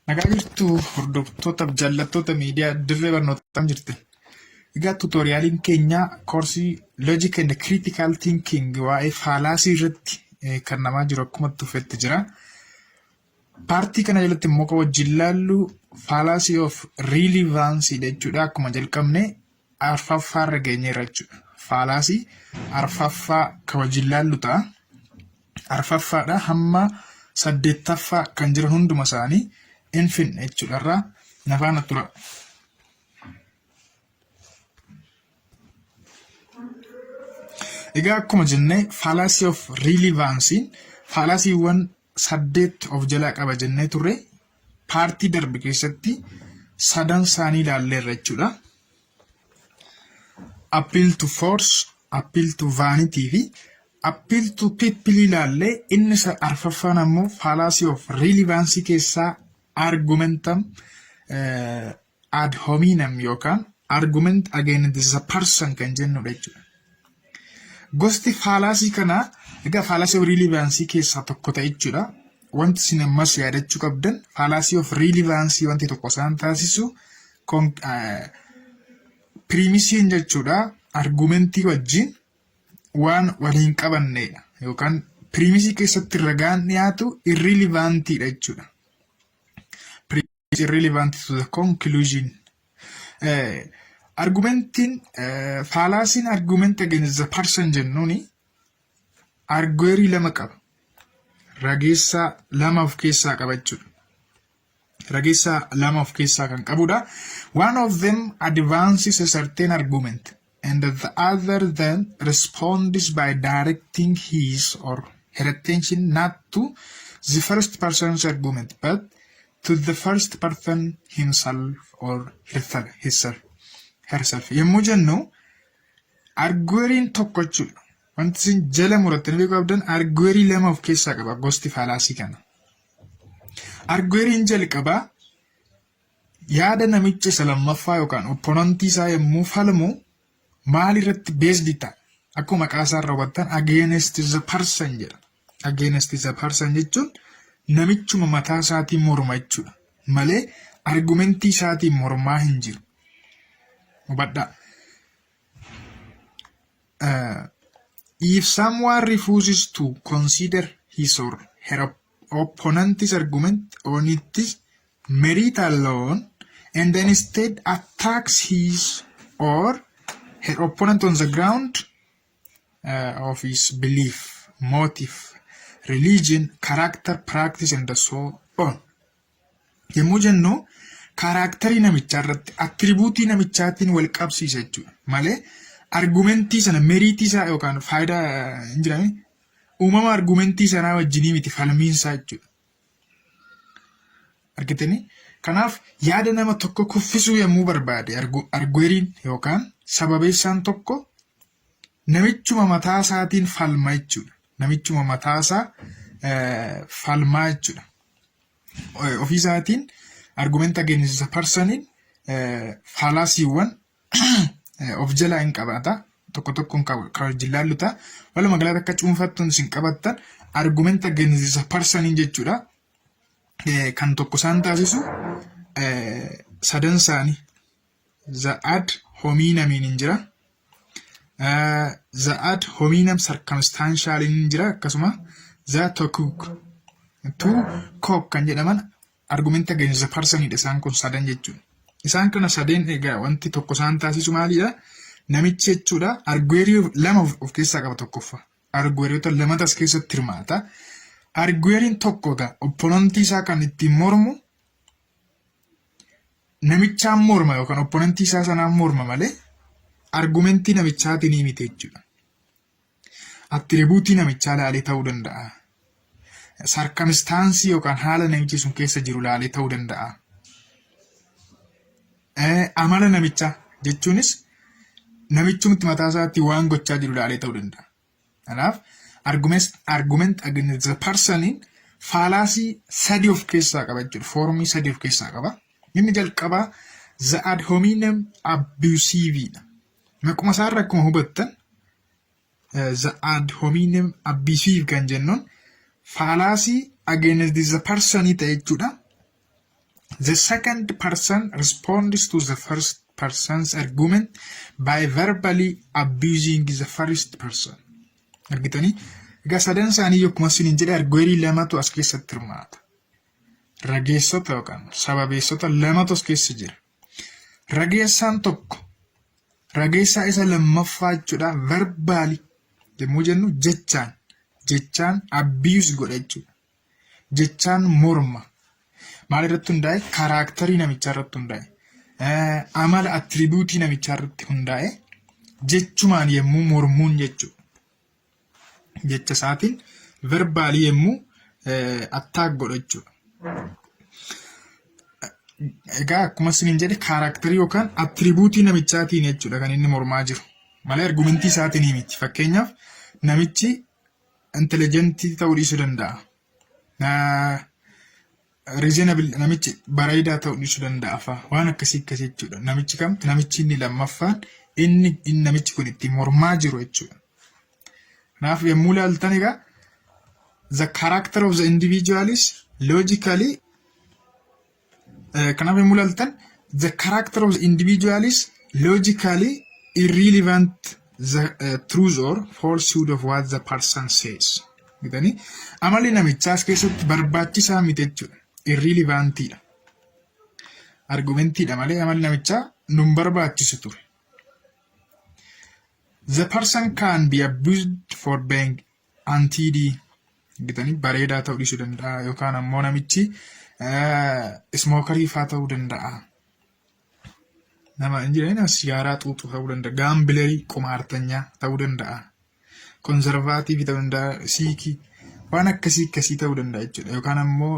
Nagaa jirtu, hordoftootaaf jaallattoota miidiyaa Dirree Barnootaa jirti. Egaa tutorialiin keenya koorsii Logic and Critical Thinking waa'ee fallacy irratti kan namaa jiru akkuma tufetti jira. Partii kana jalatti immoo kan wajjin ilaallu fallacy of relevance jechuudha. Akkuma jalqabne arfaffaa irra geenyeerra jechuudha. Fallacy arfaffaa kan wajjin ilaallu ta'a. Arfaffaadha hamma saddeettaffaa kan jiran hunduma isaanii hin finne jechuudha irraa na faana tura. Egaa akkuma jennee, fallacy of relevance'n fallacywwan saddeet of jalaa qaba jennee turre. Partii darbe keessatti sadan isaanii ilaalleerra jechuudha. Appeal to force, appeal to vanity fi appeal to people ilaallee, inni arfaffaan ammoo fallacy of relevance keessaa argumentum ad hominem yookaan argument against the person kan jennudha jechuudha. Gosti fallacy kanaa egaa fallacy of relevance keessaa tokko ta'e jechuudha. Wanti isin ammas yaadachuu qabdan, fallacy of relevance wanti tokko isaan taasisu, premiseiin jechuudha, argumentii wajjin waan waliin qabannedha yookaan premisei keessatti ragaan dhiyaatu irrelevantiidha jechuudha. Irrelevant to the conclusion. Argumentiin fallacyn argument against the person jennuuni arguerii lama qaba. Rageessaa lama of keessaa qaba jechuudha. Rageessaa lama of keessaa kan qabudha. One of them advances a certain argument and the other then responds by directing his or her attention not to the first person's argument but to the first person himself or herself. Herself. Yommuu jennu, argueriin tokko jechuudha. Wanti isin jala murattanii beekuu qabdan, arguerii lama of keessaa qaba gosti fallacy kana. Argueriin jalqabaa yaada namicha isa lammaffaa yookaan opponentii isaa yommuu falmu maal irratti based ta'a? Akkuma maqaa isaa irraa hubattan, against the person jedha. Against the person jechuun namichuma mataa isaatiin morma jechuudha. Malee argumentii isaatiin mormaa hin jiru. Hubadhaa. If someone refuses to consider his or her opponent's argument on its merit alone and then instead attacks his or her opponent on the ground of his belief, motive, religion, character, practice and so on. Yommuu jennu, characterii namichaa irratti, attributeii namichaatiin wal qabsiisa jechuudha. Malee argumentii sana, meritii isaa yookaan faayidaa hin jirame, uumama argumentii sanaa wajjinii miti falmiinsaa jechuudha. Argitanii? Kanaaf yaada nama tokko kuffisuu yommuu barbaade, argueriin yookaan sababeessaan tokko namichuma mataa isaatiin falma jechuudha. Namichuma mataa isaa falmaa jechuudha. Ofii isaatiin argument against the personiin fallacywwan of jalaa hin qabaata. Tokko tokkoon kan wajjin laallu ta'a. Walumaa galatti akka cuunfattuun isin qabattan, argument against the personiin jechuudha. Kan tokko isaan taasisu sadan isaanii the ad hominemiin hin jira. The ad hominem circumstantialiin hin jira, akkasuma the tu quoque kan jedhaman argument against the personidha isaan kun sadan jechuudha. Isaan kana sadeen egaa wanti tokko isaan taasisu maalidha? Namichi jechuudha arguerii lama of keessaa qaba tokkoffaa. Argueriota lamatu as keessatti hirmaata. Argueriin tokko egaa opponentii isaa kan ittiin mormu namichaan morma yookaan opponentii isaa sanaan morma malee argumentii namichaatiin miti jechuudha. Attributeii namichaa laalee ta'uu danda'a. Circumstanceii yookaan haala namichi sun keessa jiru laalee ta'uu danda'a. Amala namichaa jechuunis namichumti mataa isaatti waan gochaa jiru laalee ta'uu danda'a. Kanaaf argument against the personiin fallacy sadi of keessaa qaba jechuudha. Formii sadi of keessaa qaba. Inni jalqabaa the ad hominem abusiveidha. Maquma isaarra akkuma hubattan, the ad hominem abusive kan jennuun fallacy against the person ta'e jechuudha. The second person responds to the first person's argument by verbally abusing the first person. Argitanii? Egaa sadan isaanii akkuma isiniin jedhe arguerii lamatu as keessatti hirmaata. Rageessota yookaan sababeessota lamatu as keessa jira. Rageessaan tokko rageessaa isa lammaffaa jechuudha, verbally yommuu jennu jechaan abuse godha jechuudha. Jechaan morma. Maal irratti hundaa'e? Characterii namichaa irratti hundaa'e. Amala, attributeii namichaa irratti hundaa'e jechumaan yommuu mormuun jechuudha. Jecha isaatiin verbally yommuu attack godha jechuudha. Egaa akkuma isiniin jedhe characterii yookaan attributeii namichaatiin jechuudha kan inni mormaa jiru. Malee argumentii isaatiin miti. Fakkeenyaaf, namichi intelligentii ta'uu dhiisuu danda'a. Reasonable, namichi bareedaa ta'uu dhiisuu danda'a fa'a. Waan akkasii akkasii jechuudha. Namichi kam? Namichi inni lammaffaan inni namichi kun ittiin mormaa jiru jechuudha. Kanaaf yommuu ilaaltan egaa the character of the individual is logically, kanaaf yommuu ilaaltan the character of the individual is logically irrelevant the truth or falsehood of what the person says. Gitanii amalli namichaa as keessatti barbaachisaa miti jechuudha. Irrelevantiidha. Argumentiidha malee amalli namichaa nun barbaachisu ture. The person can be abused for being untidy. Gitanii bareedaa ta'uu dhiisuu danda'a yookaan ammoo namichi smokerii faa ta'uu danda'a. Nama hin jirre sigaaraa xuuxu ta'uu danda'a. Gamblerii, qumaartanyaa ta'uu danda'a. Conservativeii ta'uu danda'a. Sickii waan akkasii akkasii ta'uu danda'a jechuudha. Yookaan ammoo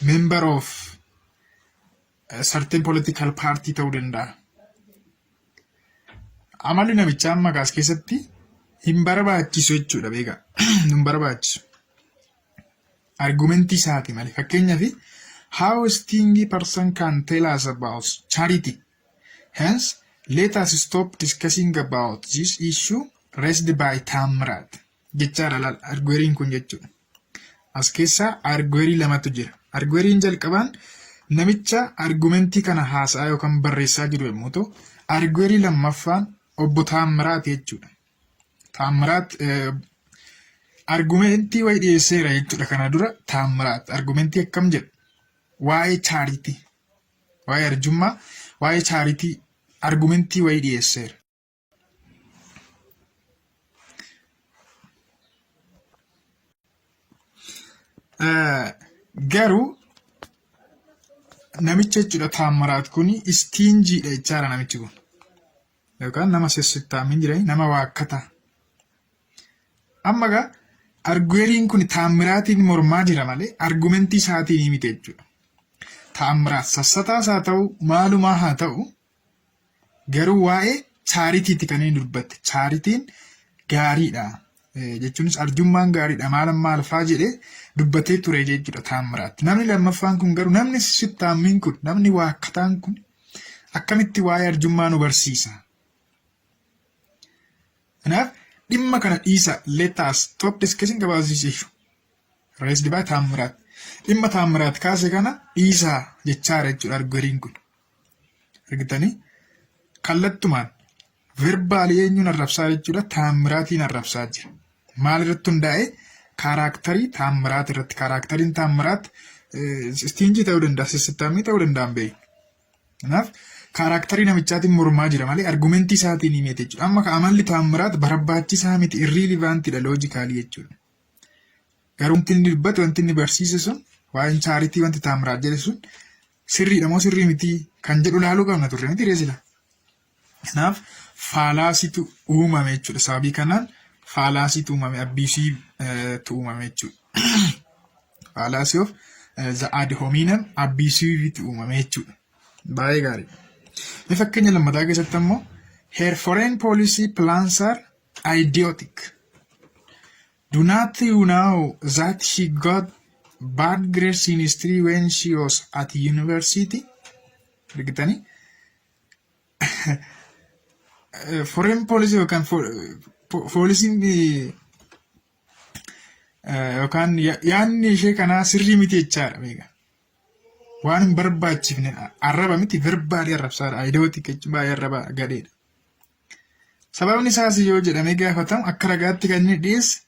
member of certain political party ta'uu danda'a. Amalli namichaa amma kaas keessatti hin barbaachisu jechuudha, beekaa. Hin barbaachisu. Argumentii isaati malee. Fakkeenyaaf, how a stingy person can tell us about charity. Hence, let us stop discussing about this issue raised by Tamrat. Jechaadha laal argueriin kun jechuudha. As keessaa arguerii lamatu jira. Argueriin jalqabaan namicha argumentii kana haasa'aa yookaan barreessaa jiru yommuu ta'u, arguerii lammaffaan obbo Taammiraat jechuudha. Taammiraat argumentii wayii dhiyeesseera jechuudha kana dura Taammiraat. Argumentii akkam jedhu? Waa'ee charity, waa'ee arjummaa, waa'ee charity argumentii wayii dhiyeesseera. Garuu namicha jechuudha Taammiraat kun stingydha jechaadha namichi kun. Yookaan nama sessittaamin jira, nama waakkataa. Amma egaa argueriin kun Taammiraatiin mormaa jira malee argumentii isaatiin miti jechuudha. Taammiraat sassataas haa ta'u, maalumaa haa ta'u, garuu waa'ee charityti kan inni dubbatte. Charityn gaariidha. Jechuunis arjummaan gaariidha, maal maal faa jedhee dubbatee ture jechuudha Taammiraat. Namni lammaffaan kun garuu, namni sittaammiin kun, namni waakkataan kun akkamitti waa'ee arjummaa nu barsiisa? Kanaaf dhimma kana dhiisa, let us stop discussing about this issue raised by Taammiraat. Dhimma Taammiraat kaase kana dhiisaa jechaadha jechuudha argueriin kun. Argitanii, kallattumaan verbally eenyuun arrabsaa jechuudha? Taammiraatiin arrabsaa jira. Maal irratti hundaa'e? Characterii Taammiraat irratti. Characteriin Taammiraat stingy ta'uu danda'a, sissittaamii ta'uu danda'a, hin beeku. Kanaaf characterii namichaatiin mormaa jira malee argumentii isaatiin himete jechuudha. Amma amalli Taammiraat barbaachisaa miti, irrelevantidha logically jechuudha. Garuu wanti inni dubbate, wanti inni barsiise sun, waa'een charity, wanti Taammiraat jedhe sun sirriidha moo sirrii miti kan jedhu laaluu qabna turre miti reesila. Kanaaf fallacytu uumame jechuudha. Sababii kanaan fallacytu uumame, abusiveitu uumame jechuudha. Fallacy of the ad hominem abusiveitu uumame jechuudha. Baay'ee gaarii. Inni fakkeenya lammataa keessatti ammoo her foreign policy plans are idiotic. Do not you know that she got bad grades in history when she was at university? Argitanii? Foreign policy yookaan policyn yookaan yaadni ishee kanaa sirrii miti jechaadha beeka. Waan hin barbaachifne arraba miti, verbally arrabsaadha. Idiotic jechuun baay'ee arraba gadheedha. Sababni isaas yoo jedhamee gaafatamu, akka ragaatti kan inni dhiyeesse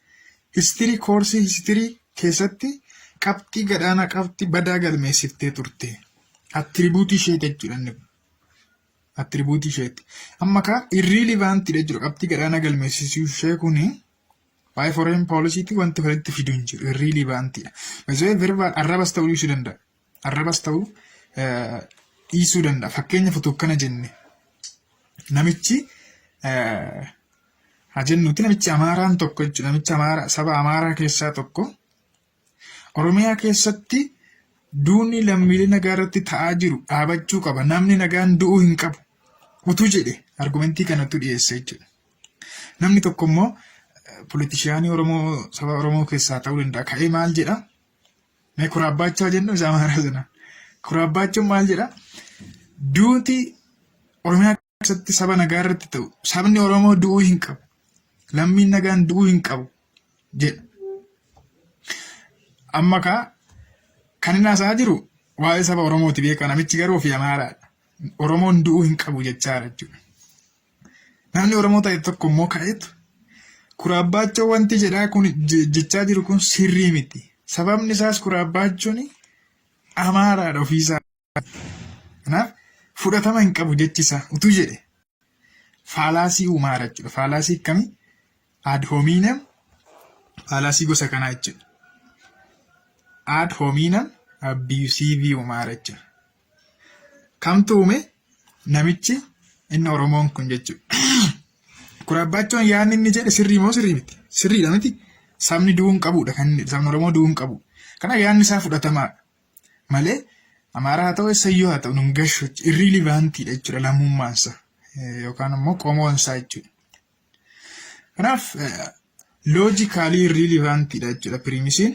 history course history keessatti qabxii gadhaanaa, qabxii badaa galmeessiftee turte. Attribute isheeti jechuudha inni kun. Attribute isheeti. Amma kaa irrelevantidha jechuudha, qabxii gadhaanaa galmeessisuu ishee kuni waa'ee foreign policytti wanti walitti fidu hin jiru, irrelevantidha. Basee verbal arrabas ta'uu dhiisuu danda'a. Arrabas ta'uu dhiisuu danda'a. Fakkeenyaaf utuu akkana jenne, namichi haa jennuuti, namichi Amaaraan tokko jechuudha. Namichi Amaaraa saba Amaaraa keessaa tokko Oromiyaa keessatti duuni lammiilee nagaa irratti ta'aa jiru dhaabachuu qaba. Namni nagaan du'uu hin qabu. Utuu jedhe, argumentii kanatu dhiyeesse jechuudha. Namni tokko immoo politicianii Oromoo saba Oromoo keessaa ta'uu danda'a. Ka'ee maal jedha? Mee Kuraabbaachaa jennu, isa Amaaraa sana. Kuraabbaachuun maal jedha? Duuti Oromiyaa keessatti saba nagaa irratti ta'u, sabni Oromoo du'uu hin qabu. Lammiin nagaan du'uu hin qabu jedha. Amma kaa kan inni haasa'aa jiru waa'ee saba Oromooti beeka. Namichi garuu ofii Amaaraadha. Oromoon du'uu hin qabu jechaadha jechuudha. Namni Oromoo ta'e tokko immoo ka'eetu, Kuraabbaachoo wanti jedhaa kun, jechaa jiru kun sirrii miti. Sababni isaas Kuraabbaachoon Amaaraadha ofiisaa. Kanaaf fudhatama hin qabu jechisaa utuu jedhe, fallacy uumaara jechuudha. Fallacy akkamii? Ad hominem fallacy gosa kanaa jechuudha. Ad hominem abusive uumaara jechuudha. Kamtu uume? Namichi inni Oromoon kun jechuudha. Kuraabbaachoon yaadni inni jedhe sirrii moo sirrii miti? Sirriidha miti? Sabni du'uu hin qabudha kan sabni Oromoo du'uu hin qabu. Kanaaf yaadni isaa fudhatamaadha. Malee Amaaraa haa ta'u, eessayyuu haa ta'u, nun gashu, irrelevantiidha jechuudha lammummaansa yookaan immoo qomoonsaa jechuudha. Kanaaf logically irrelevantiidha jechuudha premisiin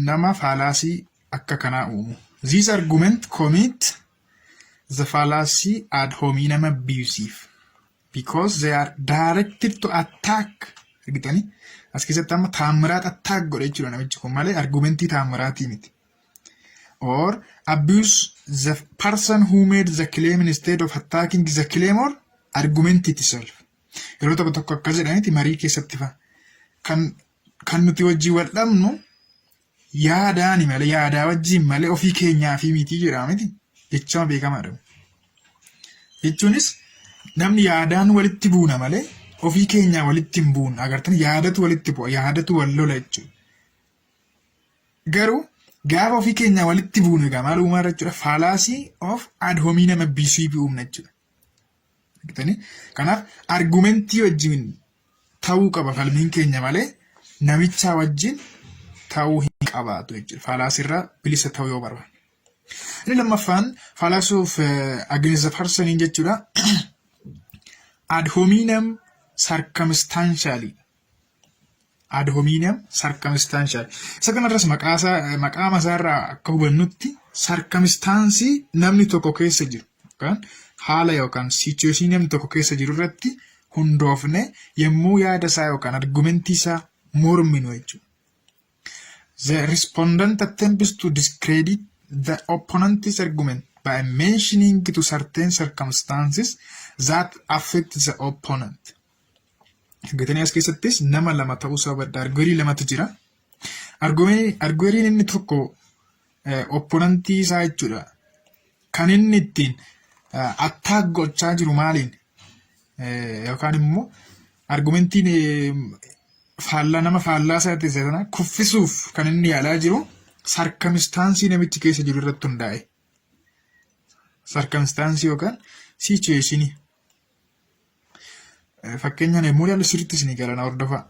nama fallacy akka kanaa uumu. This argument commit the fallacy ad hominem abusive because they are directed to attack. Argitanii, as keessatti amma Taammiraat attack godhe jechuudha namichi kun malee argumentii Taammiraatii miti. Or abuse the person who made the claim instead of attacking the claim or argument itself. Yeroo tokko tokko akkas jedhaniiti marii keessatti fa kan nuti wajjin wal dhabnu yaadaani malee, yaadaa wajjin malee ofii keenyaa fi miti jedhama miti, jechama beekamaadha. Jechuunis namni yaadaan walitti buuna malee ofii keenyaa walitti hin buunu. Agartan, yaadatu walitti bu'a, yaadatu wal lola jechuudha. Garuu gaafa ofii keenyaa walitti buunu egaa maal uumaa jechuudha? Fallacy of ad hominem abusive uumna jechuudha. Argitanii? Kanaaf argumentii wajjin ta'uu qaba falmiin keenya malee namichaa wajjin ta'uu hin qabaatu jechuudha. Fallacyrraa bilisa ta'uu yoo barbaanne. Inni lammaffaan fallacy of against the person jechuudha. Ad hominem circumstantial. Ad hominem circumstantial. Isa kanarras maqaa masaarraa akka hubannutti circumstance namni tokko keessa jiru yookaan haala yookaan situation namni tokko keessa jiru irratti hundoofne yommuu yaada isaa yookaan argumentii isaa morminu jechuudha. The respondent attempts to discredit the opponent's argument by mentioning to certain circumstances that affect the opponent. Argitanii, as keessattis nama lama ta'uu isaa hubadha. Arguerii lamatu jira. Argueriin inni tokko opponentii isaa jechuudha. Kan inni ittiin attack gochaa jiru maaliin? Yookaan immoo argumentiin faallaa nama faallaa isaa ta'e sana kuffisuuf kan inni yaalaa jiru circumstance namichi keessa jiru irratti hundaa'e. Circumstance yookaan situation. Fakkeenyaan yommuu ilaallu sirriitti isinii gala, hordofaa.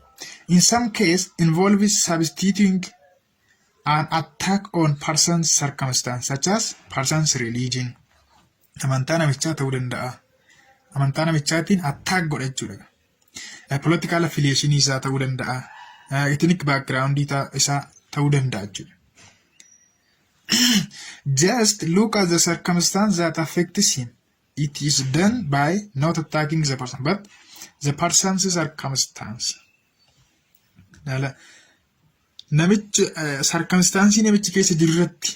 In some case involves substituting an attack on person's circumstance such as person's religion. Amantaa namichaa ta'uu danda'a. Amantaa namichaatiin attack godha jechuudha. Political affiliation isaa ta'uu danda'a. Ethnic background isaa ta'uu danda'a jechuudha. Just look at the circumstance that affects him. It is done by not attacking the person, but the person's circumstance. Namichi circumstance namichi keessa jiru irratti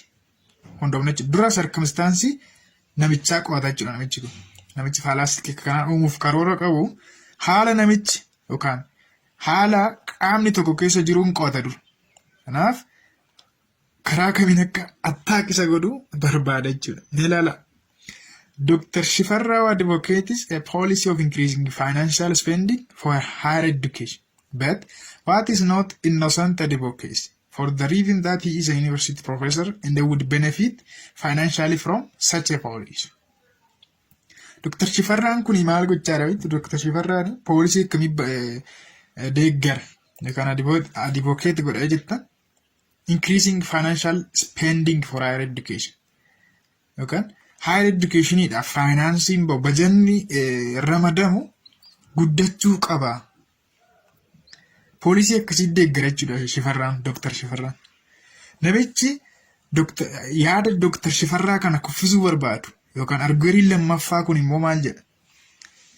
hundoofne jechuudha. Dura circumstance namichaa qo'ata jechuudha namichi kun. Namichi fallacy kanaa uumuuf karoora qabu haala namichi yookaan haala qaamni tokko keessa jiruun qo'ata dura. Kanaaf karaa kamiin akka attack isa godhu barbaada jechuudha. Ni ilaala. Dr. Shifarrao advocates a policy of increasing financial spending for higher education. But what is not innocent advocacy for the reason that he is a university professor and they would benefit financially from such a policy. Dr. Shifarraan kun maal gochaa jira? Dr. Shifarraan policy akkamii deeggara yookaan advocate godha jettan? Increasing financial spending for higher education yookaan higher educationiidhaaf financeiin bahu, bajanni ramadamu guddachuu qaba. Policy akkasii deeggara jechuudha Shifarraan, Dr. Shifarraan. Namichi yaada Dr. Shifarraa kana kuffisuu barbaadu yookaan argueriin lammaffaa kun immoo maal jedha?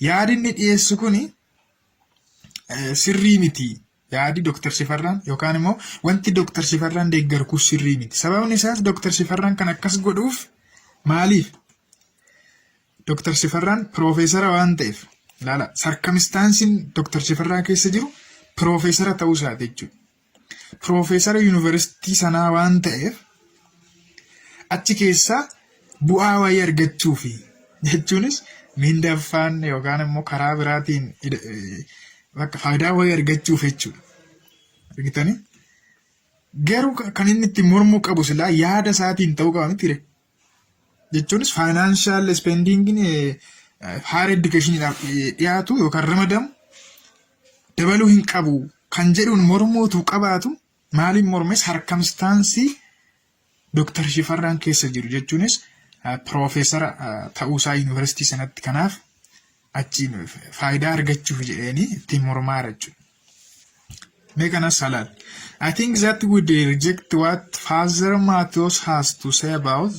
Yaadi inni dhiyeessu kuni sirrii miti. Yaadi Dr. Shifarraan yookaan immoo wanti Dr. Shifarraan deeggaru kun sirrii miti. Sababni isaas Dr. Shifarraan kan akkas godhuuf maaliif? Dr. Shifarraan piroofeesara waan ta'eef, ilaala, circumstanceiin Dr. Shifarraa keessa jiru piroofeesara ta'uu isaati jechuudha. Piroofeesara yuunivarsiitii sanaa waan ta'eef achi keessaa bu'aa wayii argachuufi, jechuunis miindaffaan yookaan immoo karaa biraatiin bakka faayidaa wayii argachuuf jechuudha. Argitanii? Garuu kan inni ittiin mormuu qabu silaa yaada isaatiin ta'uu qaba miti. Jechuunis financial spendingiin higher educationiidhaaf dhiyaatu yookaan ramadamu dabaluu hin qabu kan jedhuun mormuutu qabaatu, maaliin mormes? Circumstance Dooktar Shifarraan keessa jiru, jechuunis piroofeesara ta'uusaa yuunivarsiitii sanatti, kanaaf achiin faayidaa argachuuf jedheenii ittiin mormaa jechuudha. Mee kanas ilaali. I think that would reject what Father Matthias has to say about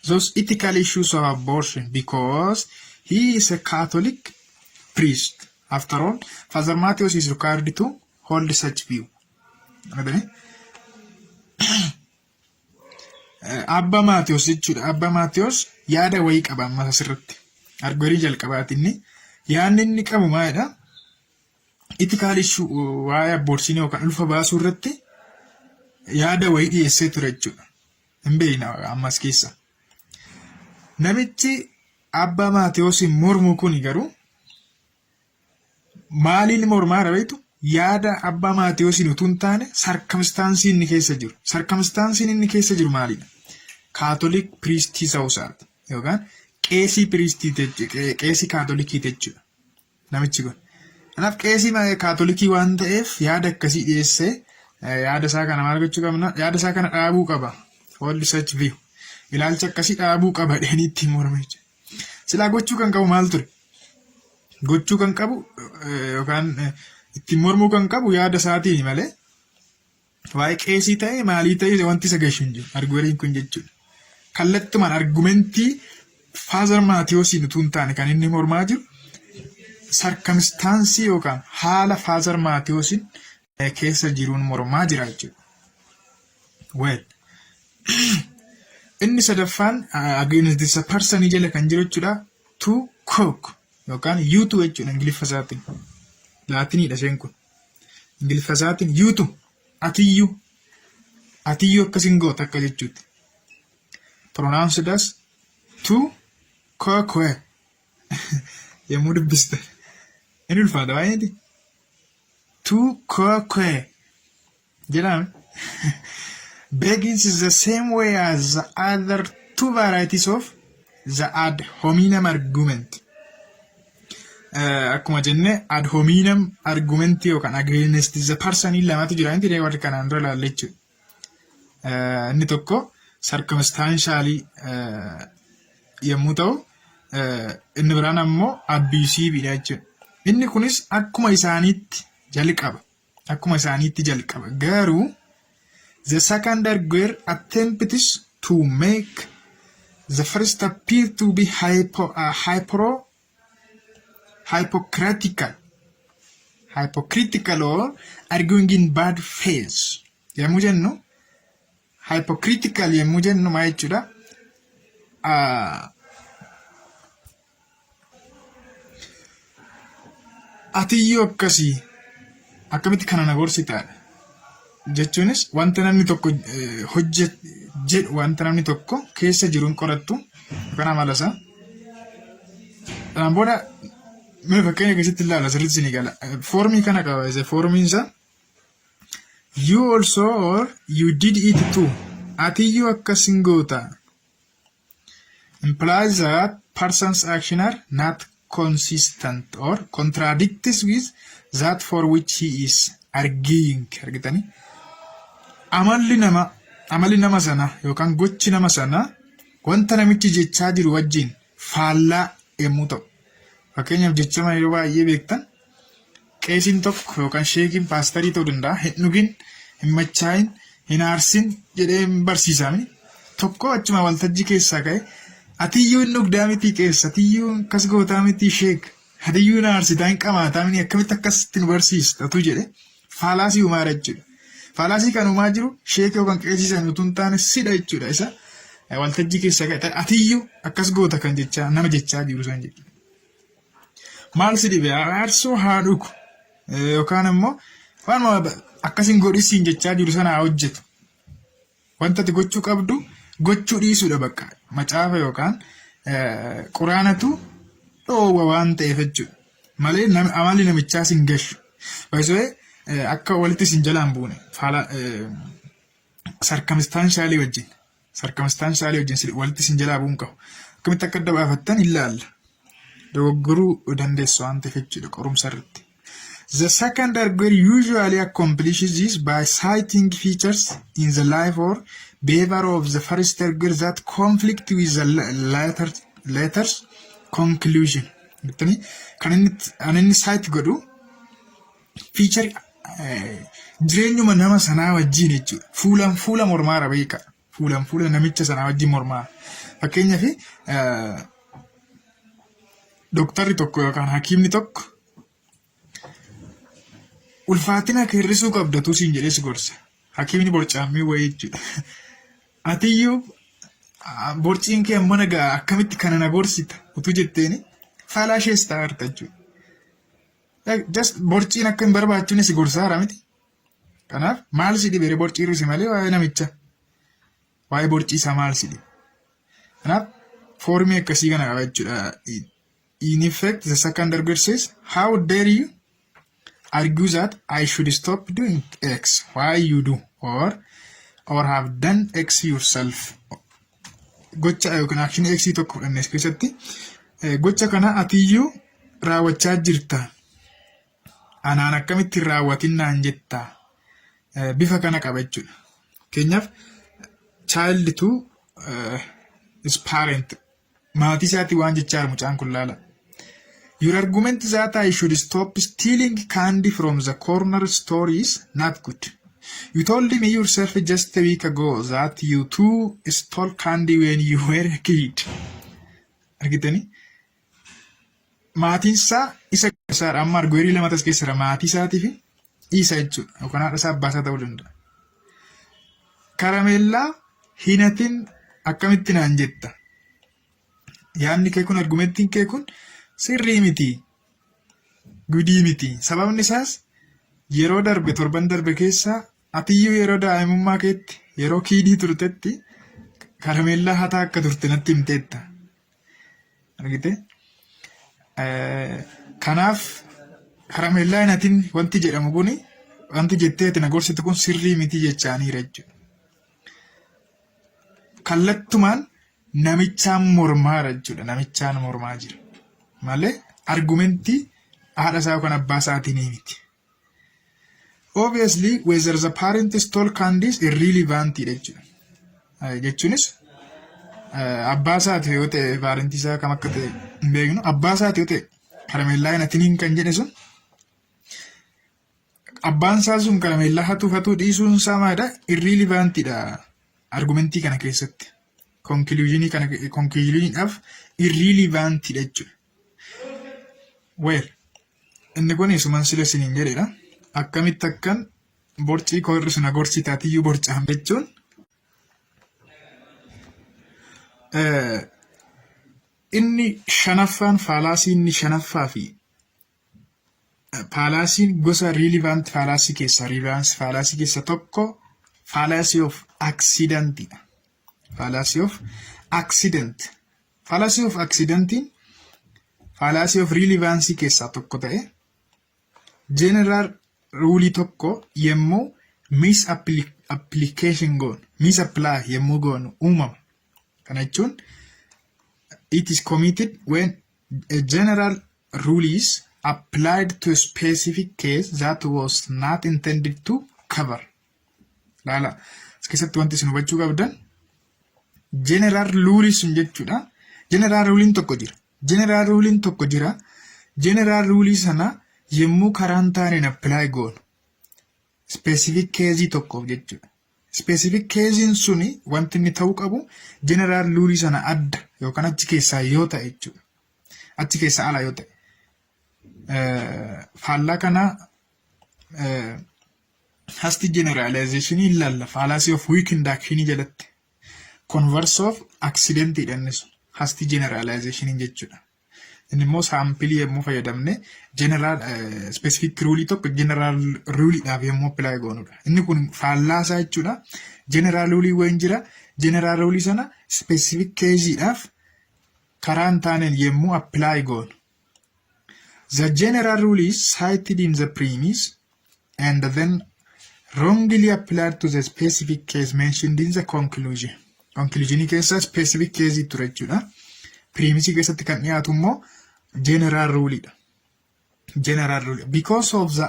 those ethical issues of abortion because he is a Catholic priest. After all, Father Matthias is required to hold such view. Argitanii? Abba Maatiyos jechuudha. Abba Maatiyos yaada wayii qaba ammas asirratti. Arguerii jalqabaati inni. Yaadni inni qabu maalidha? Ethical issue waa'ee abortionii yookaan ulfa baasuu irratti yaada wayii dhiyeessee ture jechuudha. Hin beekna ammas keessa. Namichi Abba Maatiyosiin mormu kun garuu maaliin mormaa beektu? Yaada Abbaa Maatiyosiin utuu hin taane circumstance inni keessa jiru. Circumstanceiin inni keessa jiru maalidha? Catholic priestii ta'uu isaati yookaan qeesii priestii, qeesii kaatolikii jechuudha namichi kun. Kanaaf qeesii kaatolikii waan ta'eef yaada akkasii dhiyeessee yaada isaa kana maal gochuu qabna? Yaada isaa kana dhaabuu qaba. Hold such view. Ilaalcha akkasii dhaabuu qaba jedhanii ittiin morme jechuudha. Silaa gochuu kan qabu maal ture? Gochuu kan qabu yookaan ittiin mormuu kan qabu yaada isaatiin malee waa'ee qeesii ta'e maalii ta'e wanti isa gashu hin jiru argueriin kun jechuudha. Kallattumaan argumentii Father Maatiyoosiin utuu hin taane kan inni mormaa jiru circumstance yookaan haala Father Maatiyoosiin keessa jiruun mormaa jira jechuudha. Well, inni sadaffaan against the person jala kan jiru jechuudha, tu quoque yookaan you too jechuudha Ingiliffa isaatiin. Laatiniidha isheen kun. Ingiliffa isaatiin you too, atiyyuu, atiyyuu akkasin goota akka jechuutti. Pronounced as tu quoque yommuu dubbiste. Inni ulfaata baay'eeti. Tu quoque jedhame. Begins the same way as the other two varieties of the ad hominem argument. Akkuma jenne ad hominem argument yookaan against the person lamatu jira inni warri kanaan dura ilaalle jechuudha. Inni tokko circumstantially yommuu ta'u, inni biraan ammoo abusive dha jechuudha. Inni kunis akkuma isaaniitti jalqaba. Akkuma isaaniitti jalqaba. Garuu the second arguer attempts to make the first appear to be hypocritical or arguing in bad faith. Yommuu jennu, hypocritical yommuu jennu maal jechuudha? Atiyyuu akkasii akkamitti kana na gorsitaadha. Jechuunis wanta namni tokko hojjet jedhu, wanta namni tokko keessa jiru hin qorattu yookaan amala isaa. Kanaan booda mee fakkeenya keessatti ilaala, sirriitti isinii gala. Foormii kana qaba isa, foormiin isaa you also or you did it too. Atiyyuu akkas hin goota. Implies that person's action are not consistent or contradicts with that for which he is arguing. Argitanii? Amalli nama amalli nama sana yookaan gochi nama sana wanta namichi jechaa jiru wajjin faallaa yommuu ta'u. Fakkeenyaaf, jechama yeroo baay'ee beektan, qeesiin tokko yookaan sheekiin, paastarii ta'uu danda'a, hin dhugin, hin machaa'in, hin aarsin jedhee hin barsiisami. Tokko achuma waltajjii keessaa ka'e, atiyyuu hin dhugdaa mitii qeessa, atiyyuu akkas gootaa mitii sheek, atiyyuu hin aarsitaa, hin qamaataa miti, akkamitti akkasitti nu barsiista jedhe, fallacy uumaa jechuudha. Fallacy kan uumaa jiru sheeka yookaan qeesii sana utuu hin taane sidha jechuudha, isa waltajjii keessaa ka'e atiyyuu akkas goota kan jechaa nama jechaa jiru san jechuudha. Maal si dhibe, aarsuu haa dhugu yookaan immoo waan akkasin godhisiin jechaa jiru sana haa hojjetu. Wanta ati gochuu qabdu gochuu dhiisuudha bakka, macaafa yookaan quraanatu dhoowwa waan ta'eef jechuudha. Malee amalli namichaa sin gashu. Baay'isee akka walitti sin jalaan buune faala circumstantially wajjin walitti sin jalaa bu'uun qabu. Akkamitti akka adda baafattan ilaalla. Dogoggoruu dandeessu waan ta'eef jechuudha qorumsa irratti. The second arguer usually accomplishes this by citing features in the life or behavior of the first arguer that conflict with the latter's conclusion. Kan inni cite godhu feature jireenyuma nama sanaa wajjin jechuudha. Fuulaan fuula mormaara beeka. Fuulaan fuula namicha sanaa wajjin mormaa. Fakkeenyaaf, dooktarri tokko yookaan hakiimni tokko ulfaatina akka hir'isuu qabdatu siin jedhee si gorsa. Hakiimni borcaammii wayii jechuudha. Atiyyuu borciin kee amma nagaa, akkamitti kana na gorsita utuu jetteeni fallacious ta'a jechuudha. Just borciin akka hin barbaachifne si gorsaara miti. Kanaaf maal si dhibee, borcii hir'ise malee waa'ee namicha, waa'ee borcii isaa maal si dhibe? Kanaaf foormii akkasii kana qaba jechuudha. In effect, the second arguer says, "How dare you argue that I should stop doing X? Why you do or have done X yourself?" Gocha yookiin action X tokko fudhanne keessatti gocha kana atiyyuu raawwachaa jirta. Anaan akkamitti hin raawwatin naan jetta? Bifa kana qaba jechuudha. Fakkeenyaaf, child to his parent, maatii isaatti waan jechaa jiru mucaan kun laala. "Your argument that I should stop stealing candy from the corner store is not good. You told me yourself just a week ago that you too stole candy when you were a kid." Argitanii? Maatiin isaa isa isaadha. Amma arguerii lama tas keessadha. Maatii isaatii fi isa jechuudha. Yookaan haadha isaa, abbaa isaa ta'uu danda'a. Karameellaa hin hatin akkamitti naan jetta? Yaadni kee kun, argumentiin kee kun sirrii miti. Gudii miti. Sababni isaas yeroo darbe, torban darbe keessa atiyyuu yeroo daa'imummaa keetti, yeroo kidii turtetti karameellaa hataa akka turte natti himteetta. Argite? Kanaaf karameellaa hin hatin wanti jedhamu kuni, wanti jettee ati na gorsitu kun sirrii miti jechaaniira jechuudha. Kallattumaan namichaan mormaara jechuudha. Namichaan mormaa jira. Malee argumentii haadha isaa yookaan abbaa isaatiin miti. Obviously, whether the parent stole candies irrelevant jechuudha. Jechuunis abbaa isaati yoo ta'e, parentii isaa kam akka ta'e hin beeknu, abbaa isaati yoo ta'e, karameellaa hin hatiniin kan jedhe sun, abbaan isaa sun karameellaa hatuuf hatuu dhiisuun isaa maalidha? Irrelevantidha argumentii kana keessatti. Conclusionii kana, conclusioniidhaaf irrelevantidha jechuudha. Well, inni kun isuman sila isiniin jedhedha. Akkamitti akkan borcii koo hir'isu na gorsitaatiyyuu borcaam jechuun Inni shanaffaan, fallacy inni shanaffaa fi fallacyn gosa relevant fallacy keessaa, relevance fallacy keessaa tokko fallacy of accidentidha. Fallacy of accident. Fallacy of accidentiin fallacy of relevance keessaa tokko ta'e, general rule tokko yommuu misapplication goonu, misapply yommuu goonu uumama. Kana jechuun it is committed when a general rule is applied to a specific case that was not intended to cover. Laala, as keessatti wanti isin hubachuu qabdan general rule sun jechuudha. General rulein tokko jira. General rulein tokko jira. General rule sana yommuu karaan taaneen apply goonu specific case tokkoof jechuudha. Specific casein suni wanti inni ta'uu qabu general rule sana adda yookaan achi keessaa yoo ta'e jechuudha. Achi keessaa ala yoo ta'e. Faallaa kana hasty generalization ilaalla fallacy of weak induction jalatti. Converse of accident inni sun hasty generalization jechuudha. Inni immoo sample yommuu fayyadamne general specific rule tokko general ruleidhaaf yommuu apply goonudha. Inni kun faallaasaa jechuudha. General rule wayin jira. General rule sana specific caseidhaaf karaa hin taaneen yommuu apply goonu. The general rule is cited in the premise and then wrongly applied to the specific case mentioned in the conclusion. Conclusionii keessa specific case ture jechuudha. Premise keessatti kan dhiyaatu immoo general ruleidha. General rule. Because of the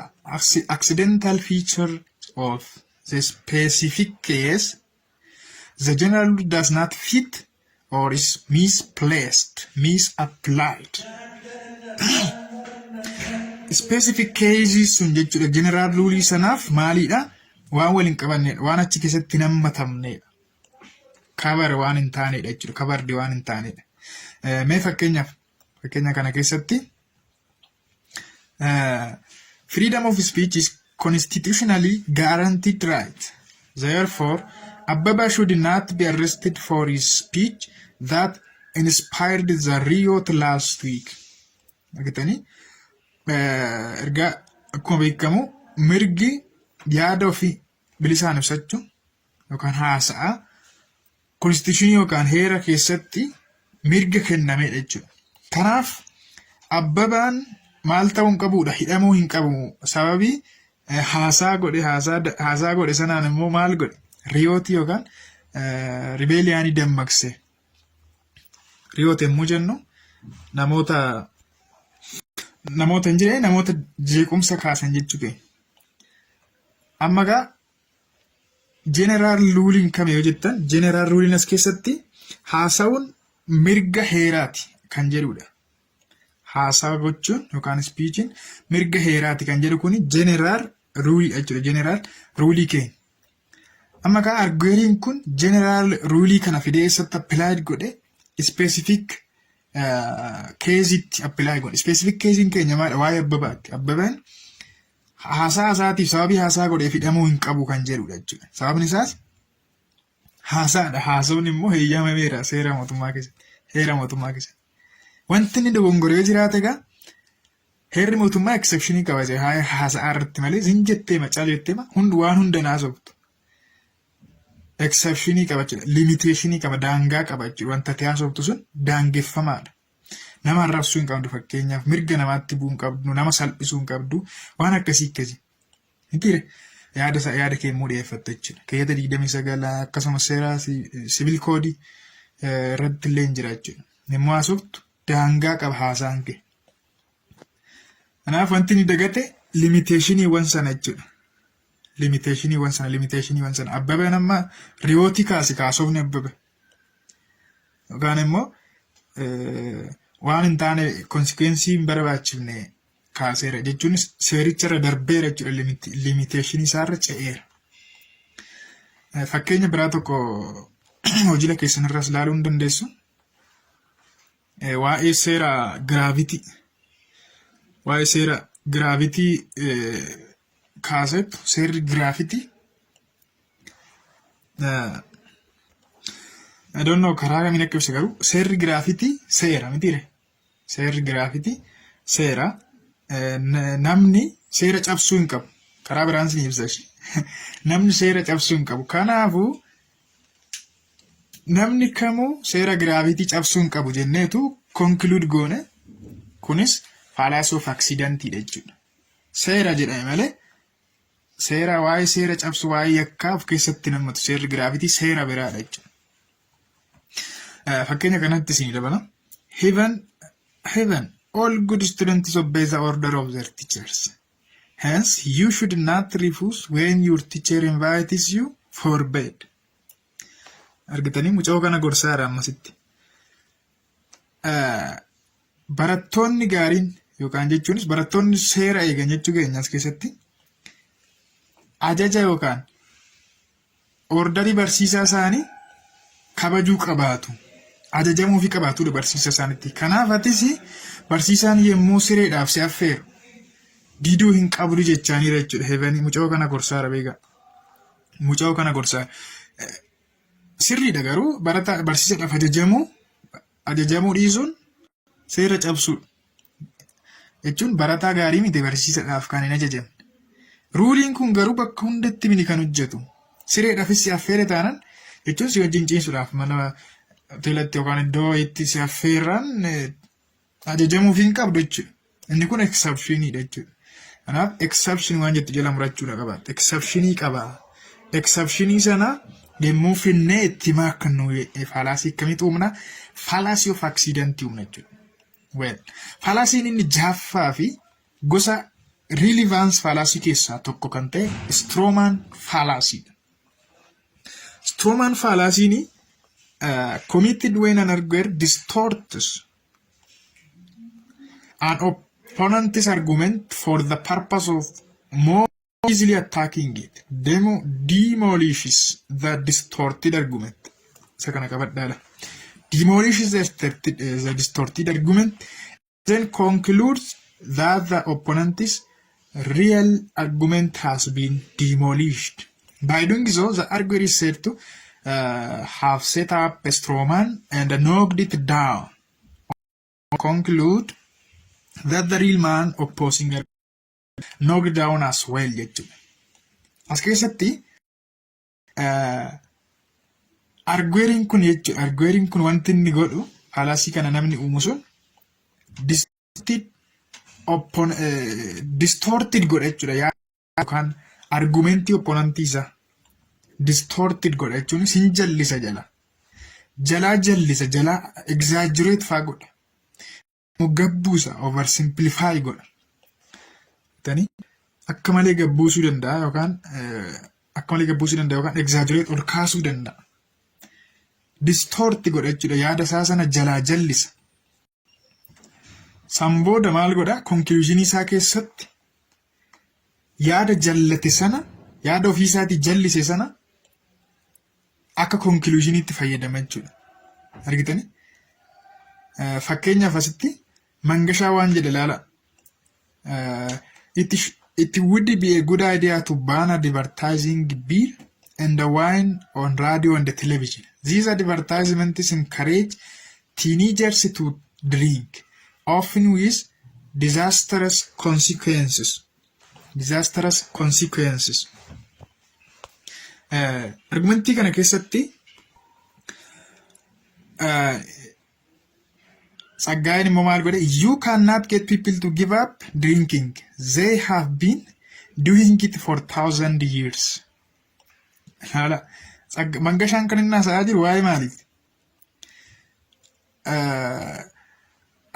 accidental feature of the specific case, the general rule does not fit or is misplaced, misapplied. Specific cases sun jechuudha general rule sanaaf maalidha? Waan waliin qabannedha. Waan achi keessatti hin hammatamnedha. Cover waan hin taanedha jechuudha. Covered waan hin taanedha. Mee fakkeenyaaf, fakkeenya kana keessatti freedom of speech is constitutionally guaranteed right. Therefore, Ababa should not be arrested for his speech that inspired the riot last week. Argitanii, ergaa akkuma beekamu mirgi yaada ofii bilisaan ibsachuu yookaan haasa'aa constitutionii yookaan heera keessatti mirga kennamedha jechuudha. Kanaaf Abbabaan maal ta'uu hin qabudha? Hidhamuu hin qabu. Sababii haasaa godhe, haasaa godhe sanaan immoo maal godhe? Riotii yookaan rebellionii dammaqse. Riot yommuu jennu namoota hin jirre, namoota jeequmsa kaasan jechuu keenya. Amma gaa general ruleiin kame yoo jettan, general ruleiin as keessatti haasa'uun mirga heeraati kan jedhudha. Haasaa gochuun yookaan speechiin mirga heeraati kan jedhu kuni general ruleii jechuudha. General ruleii keenya. Amma kaa argueriin kun general ruleii kana fidee eessatti applied godhe? Specific caseitti apply godhe. Specific caseiin keenya maadha? Waa'ee Abbabaati. Abbabaan haasaa isaatiif sababii haasaa godheef hidhamuu hin qabu kan jedhudha jechuudha. Sababni isaas haasaadha. Haasawni immoo heeyyamameera seera mootummaa keessatti. Heera mootummaa keessatti. Wanti inni dogongoree jiraate egaa heerri mootummaa exceptionii qaba haasa'aa irratti malee zin jettee macaa jettee hundi waan hunda naasoftu. Exceptionii qaba jechuudha. Limitationii qaba, daangaa qaba jechuudha. Wanta ati haasoftu sun daangeffamaadha. Nama arrabsuu hin qabdu fakkeenyaaf, mirga namaatti bu'uu hin qabdu, nama salphisuu hin qabdu, waan akkasii akkasii. Mitiire, yaada yaada kee immoo dhiyeeffatta jechuudha. Keeyyata 29 akkasumas seera civil codeii irratti illee hin jira jechuudha. Yommuu haasoftu daangaa qaba haasaan kee. Kanaaf wanti inni dagate limitationiiwwan sana jechuudha. Limitationiiwwan sana, limitationiiwwan sana. Abbabeen amma riotii kaase kaasofni Abbabe. Yookaan immoo waan hin taane, consequenceii hin barbaachifne kaaseera jechuunis seericharra darbeera jechuudha, limitationii isaarra ce'eera. Fakkeenya biraa tokko hojii keessan irraas ilaaluu hin dandeessu. Waa'ee seera gravity. Waa'ee seera gravity kaasettu seerri gravity I don't know karaa kamiin akka ibsa, garuu seerri gravity seera mitiire? Seerri gravity seera. Namni seera cabsuu hin qabu. Karaa biraan sin ibsa ishee. Namni seera cabsuu hin qabu. Kanaafuu namni kamuu seera gravity cabsuu hin qabu jenneetu conclude goone. Kunis fallacy of accidentiidha jechuudha. Seera jedhame malee seera waa'ee seera cabsu, waa'ee yakkaa of keessatti nammatu. Seerri gravity seera biraadha jechuudha. Fakkeenya kanatti isin dabala. Heaven, all good students obey the order of their teachers. Hence, you should not refuse when your teacher invites you for bed. Argitanii, mucoo kana gorsaadha ammasitti. Barattoonni gaariin yookaan jechuunis barattoonni seera eegan jechuu keenya as keessatti ajaja yookaan orderii barsiisaa isaanii kabajuu qabaatu. Ajajamuu fi qabaatudha barsiisaa isaaniitti. Kanaaf atis barsiisaan yommuu sireedhaaf si affeeru diduu hin qabdu jechaaniira jechuudha. Heaven mucoo kana gorsaara beekaa. Mucoo kana gorsaara. Sirriidha, garuu barataa barsiisaadhaaf ajajamuu dhiisuun seera cabsuudha. Jechuun barataa gaarii miti barsiisaadhaaf kan hin ajajamne. Ruleiin kun garuu bakka hundatti miti kan hojjetu. Sireedhaafis si affeere taanaan, jechuun si wajjin ciisuudhaaf mana hoteelatti yookaan iddoo itti si affeerran ajajamuuf hin qabdu jechuudha. Inni kun exceptioniidha jechuudha. Kanaaf exception waan jettu jala murachuudha qabaata. Exceptionii qaba. Exceptionii sana yommuu finnee itti maakkannu fallacy akkamitti uumna? Fallacy of accidentii uumna jechuudha. Well, fallacyn inni jahaffaa fi gosa relevance fallacy keessaa tokko kan ta'e strawman fallacydha. Strawman fallacyn committed when an arguer distorts an opponent's argument for the purpose of more easily attacking it. Demolishes the distorted argument. Isa kana qabadhaadha. Demolishes the distorted argument, then concludes that the opponent's real argument has been demolished. By doing so, the arguer is said to have set up a straw man and knocked it down. Conclude that the real man opposing knocked down as well jechuudha. As keessatti argueriin kun jechuudha. Argueriin kun wanti inni godhu, fallacy kana namni uumu sun distorted godha jechuudha. Yookaan argumentii opponentii isaa distorted godha jechuun sin jallisa jala. Jalaa jallisa, jalaa exaggerate faa godha. Gabbuusa, oversimplify godha. Tani akka malee gabbuusuu danda'a yookaan akka malee gabbuusuu danda'a yookaan exaggerate, ol kaasuu danda'a. Distort godha jechuudha, yaada isaa sana jalaa jallisa. San booda maal godha? Conclusionii isaa keessatti yaada jallate sana, yaada ofii isaatii jallise sana akka conclusioniitti fayyadama jechuudha. Argitanii? Fakkeenyaaf asitti Mangashaa waan jedhe ilaala. It would be a good idea to ban advertising beer and wine on radio and television. These advertisements encourage teenagers to drink, often with disastrous consequences. Disastrous consequences. Argumentii kana keessatti Tsaggaayeen immoo maal godhe? "You cannot get people to give up drinking. They have been doing it for thousand years." Haala Mangashaan kan inni haasa'aa jiru waa'ee maaliiti?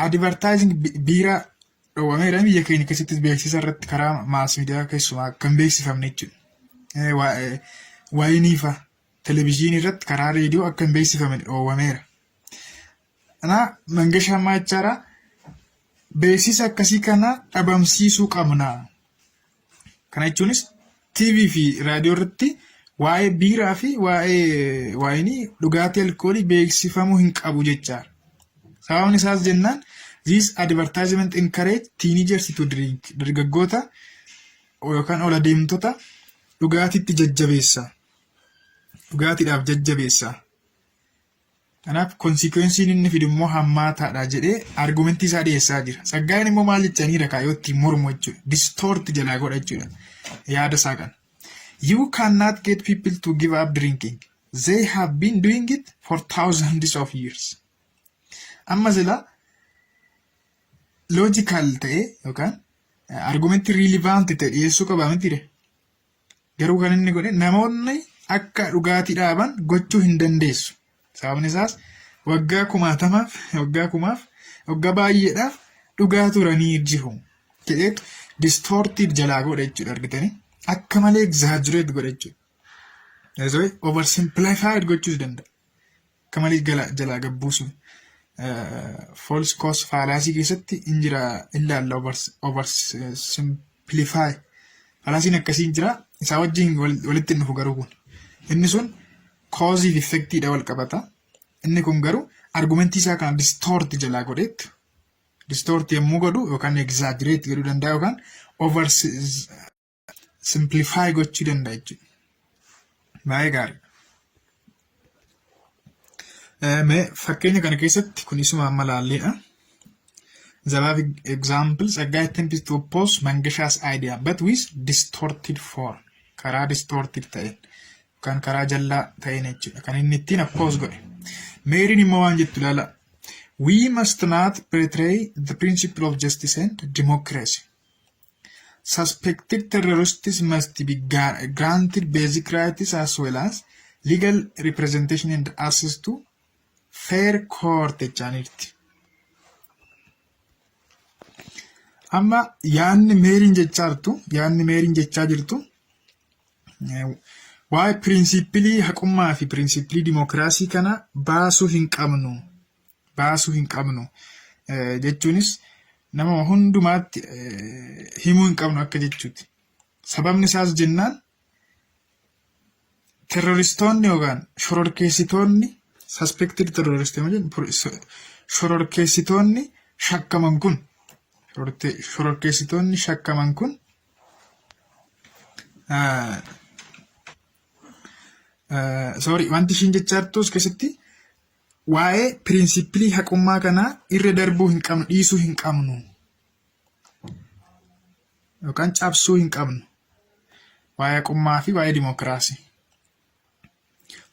Advertising biiraa dhoowwameera biyya keenya keessattis, beeksisa irratti karaa mass media keessumaa kan beeksifamne jechuudha. Wayinii fa'a televizyiinii irratti, karaa reediyoo akka hin beeksifamne dhoowwameera. Kanaa Mangashaan maal jechaadha? Beeksisa akkasii kana dhabamsiisuu qabna. Kana jechuunis TV fi raadiyoo irratti waa'ee biiraa fi waa'ee waayinii, dhugaatii alkoolii beeksifamuu hin qabu jechaadha. Sababni isaas jennaan, this advertisement encourage teenagers to drink. Dargaggoota yookaan ol adeemtota dhugaatiitti jajjabeessa. Dhugaatiidhaaf jajjabeessa. Kanaaf consequenceiin inni fidu immoo hammaataadha jedhee argumentii isaa dhiyeessaa jira. Tsaggaayeen immoo maal jechaniira kaayyoo ittiin mormu jechuudha. Distort jalaa godha jechuudha. Yaada isaa kana. You cannot get people to give up drinking. They have been doing it for thousands of years. Amma sila logical ta'e yookaan argumentii relevant ta'e dhiyeessuu qaba miti. Garuu kan inni godhe namoonni akka dhugaatii dhaaban gochuu hin dandeessu. Sababni isaas waggaa kumaatamaaf, waggaa kumaaf, waggaa baay'eedhaaf dhugaa turanii jiru jedheetu distorted jalaa godha jechuudha, argitanii. Akka malee exaggerate godha jechuudha. Oversimplified gochuus danda'a. Akka malee jalaa gabbuusu. False cause fallacy keessatti hin jira, ilaalla, oversimplify. Fallacyn akkasii hin jira. Isaa wajjin walitti hin dhufu garuu kun. Inni sun cause fi effectiidha wal qabata. Inni kun garuu argumentii isaa kana distort jalaa godheetti. Distort yommuu godhu yookaan exaggerate godhuu danda'a yookaan over simplify gochuu danda'a jechuudha. Baay'ee gaarii. Mee fakkeenya kana keessatti kun isuma amma laalleedha. The above example, Tsaggaayee attempts to oppose Mangasha's idea but with distorted form. Karaa distorted ta'een yookaan karaa jallaa ta'een jechuudha. Kan inni ittiin oppose godhe. Meeriin immoo waan jettu ilaala. We must not betray the principle of justice and democracy. Suspected terrorists must be granted basic rights as well as legal representation and access to fair court jechaaniirti. Amma yaadni Meeriin jechaa jirtu waa'ee principle haqummaa fi principle dimookiraasii kana baasuu hin qabnu. Baasuu hin qabnu jechuunis nama hundumaatti himuu hin qabnu akka jechuuti. Sababni isaas jennaan terroristoonni yookaan shororkeessitoonni, suspected terrorist, shororkeessitoonni shakkaman kun sorry, wanti ishiin jechaa jirtu as keessatti waa'ee principle haqummaa kanaa irra darbuu hin qabnu, dhiisuu hin qabnu yookaan cabsuu hin qabnu, waa'ee haqummaa fi waa'ee dimookiraasii.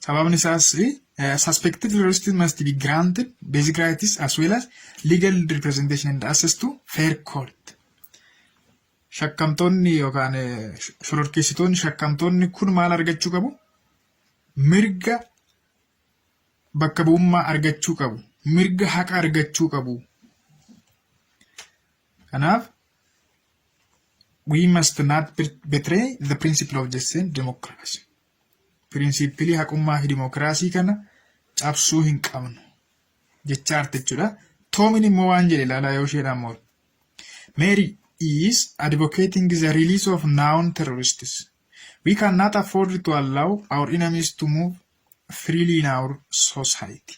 Sababni isaas suspected terrorists must be granted basic rights as well as legal representation and access to fair court. Shakkamtoonni yookaan shororkeessitoonni shakkamtoonni kun maal argachuu qabu? Mirga bakka bu'ummaa argachuu qabu. Mirga haqa argachuu qabu. Kanaaf we must not betray the principle of justice and democracy. Principle haqummaa fi dimookiraasii kana cabsuu hin qabnu jechaa jirti jechuudha. Toomin immoo waan jedhe ilaalaa yoo isheedhaan moolu. Mary is advocating the release of known terrorists. We cannot afford to allow our enemies to move freely in our society.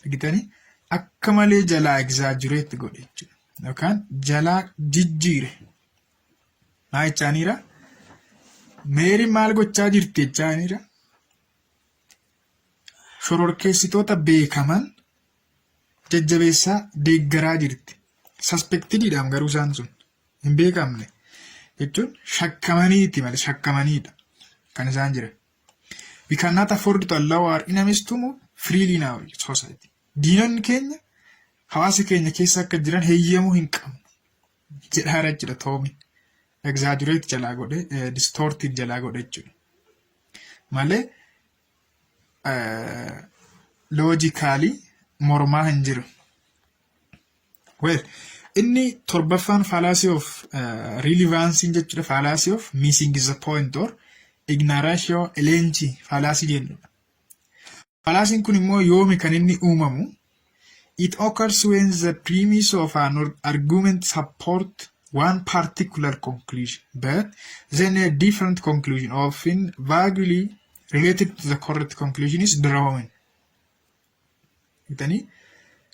Argitanii, akka malee jalaa exaggerate godhe jechuudha. Yookaan jalaa jijjiire. Maa jechaaniira? Meeriin maal gochaa jirti jechaaniira? Shororkeessitoota beekaman jajjabeessaa deeggaraa jirti. Suspectediidhaan garuu isaan sun hin beekamne jechuun shakkamaniiti malee, shakkamaniidha kan isaan jiran. We cannot afford to allow our enemies to move freely in our society. Diinonni keenya hawaasa keenya keessa akka jiran heeyyamuu hin qabnu jedhaara jechuudha Toomi. Exaggerate jalaa godhe, distorted jalaa godhe jechuudha. Malee logically mormaa hin jiru. Well, inni torbaffaan fallacy of relevance jechuudha. Fallacy of missing the point or ignoratio elenchi fallacy jennudha. Fallacyn kun immoo yoomi kan inni uumamu? It occurs when the premise of an argument support one particular conclusion, but then a different conclusion, often vaguely related to the correct conclusion, is drawn. Bitanii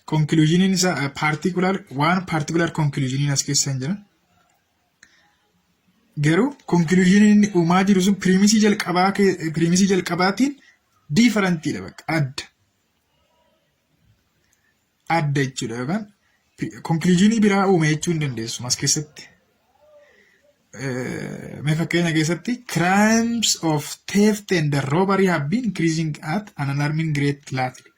conclusioniin isaa particular, one particular conclusioniin as keessa hin jiran. Garuu conclusioniin inni uumaa jiru sun premise jalqabaatiin differentiidha, bakka adda. adda jechuudha yookaan conclusionii biraa uume jechuu hin dandeessu as keessatti. Mee fakkeenya keessatti, crimes of theft and robbery have been increasing at an alarming rate lately.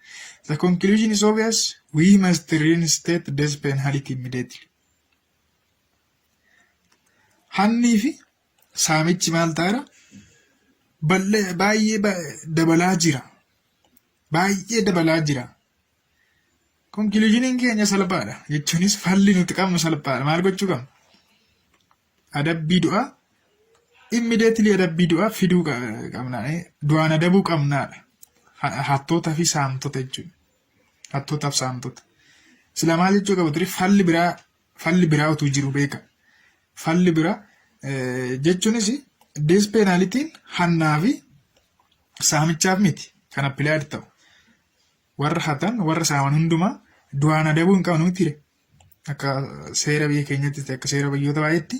The conclusion is obvious. We must reinstate death penalty immediately. Hannii fi saamichi maal ta'eera? Baay'ee dabalaa jira. Baay'ee dabalaa jira. Conclusioniin keenya salphaadha. Jechuunis falli nuti qabnu salphaadha. Maal gochuu qabna? Adabbii du'aa immediately, adabbii du'aa fiduu qabna. Du'aan adabuu qabnaadha. Hattootaa fi saamtota jechuudha. Hattootaaf saamtota. Sila maal jechuu qabu ture? Falli biraa utuu jiru beeka. Falli biraa jechuunis death penaltyn hannaa fi saamichaaf miti kan applied ta'u. Warra hatan, warra saaman hundumaa du'aan adabuu hin qabnu miti. Akka seera biyya keenyatti, akka seera biyyoota baay'eetti,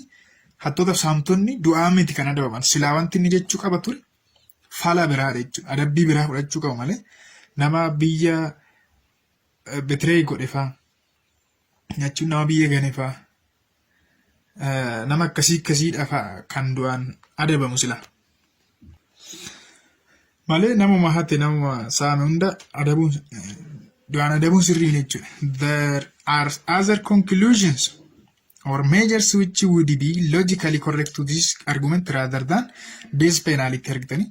hattootaaf saamtonni du'aa miti kan adabaman. Silaa wanti inni jechuu qaba ture fala biraadha jechuudha. Adabbii biraa fudhachuu qabu malee nama biyya betray godhe faa jechuun, nama biyya gane faa, nama akkasii akkasiidha faa kan du'aan adabamu sila. Malee namuma hate, namuma saame hunda adabuun, du'aan adabuun sirrii jechuudha. There are other conclusions or measures which would be logically correct to this argument rather than death penalty. Argitanii,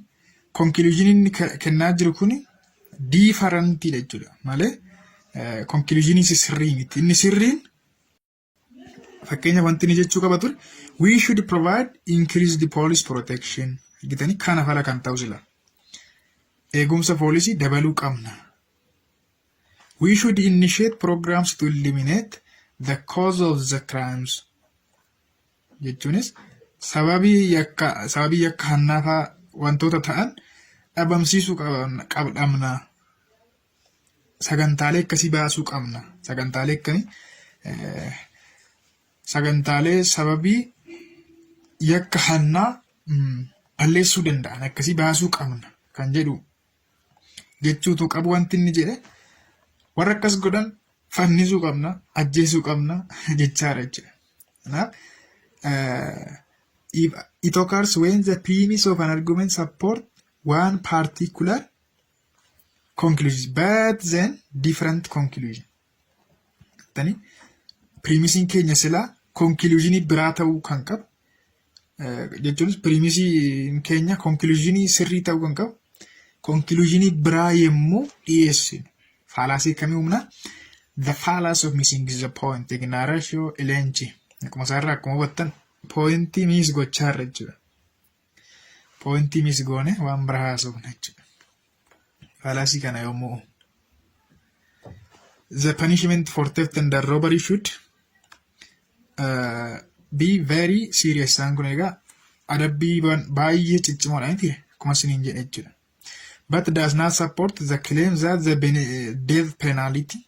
conclusion inni kennaa jiru kuni differentidha jechuudha malee conclusion sirrii miti. Inni sirriin fakkeenya wanti inni jechuu qaba ture, we should provide increased police protection. Argitanii, kana fala kan ta'u sila. Eegumsa poolisii dabaluu qabna. We should initiate programs to eliminate the cause of the crimes. Jechuunis sababii yakka hannaafaa wantoota ta'an dhabamsiisuu qabna. Sagantaalee akkasii baasuu qabna. Sagantaalee akkamii? Sagantaalee sababii yakka hannaa balleessuu danda'an akkasii baasuu qabna kan jedhu jechuutu qabu. Wanti inni jedhe warra akkas godhan fannisuu qabna, ajjeesuu qabna jechaadha jechuudha. Kanaaf it occurs when the premise of an argument support one particular conclusion but then different conclusion. Tani premisiin keenya silaa conclusionii biraa ta'uu kan qabu, jechuunis premisiin keenya conclusionii sirrii ta'uu kan qabu conclusionii biraa yommuu dhiyeessinu fallacy akkamii uumna? The fallacy of missing the point, ignoratio elenchi. Akkuma isaarraa akkuma hubattan, pointii miss gochaarra jechuudha. Pointii miss goone waan biraa haasofna jechuudha. Fallacy kana yommuu the punishment for theft and robbery should be very serious. Isaan kun egaa adabbii baay'ee ciccimoodha miti, akkuma isiniin jedhe jechuudha. But does not support the claim that the death penalty.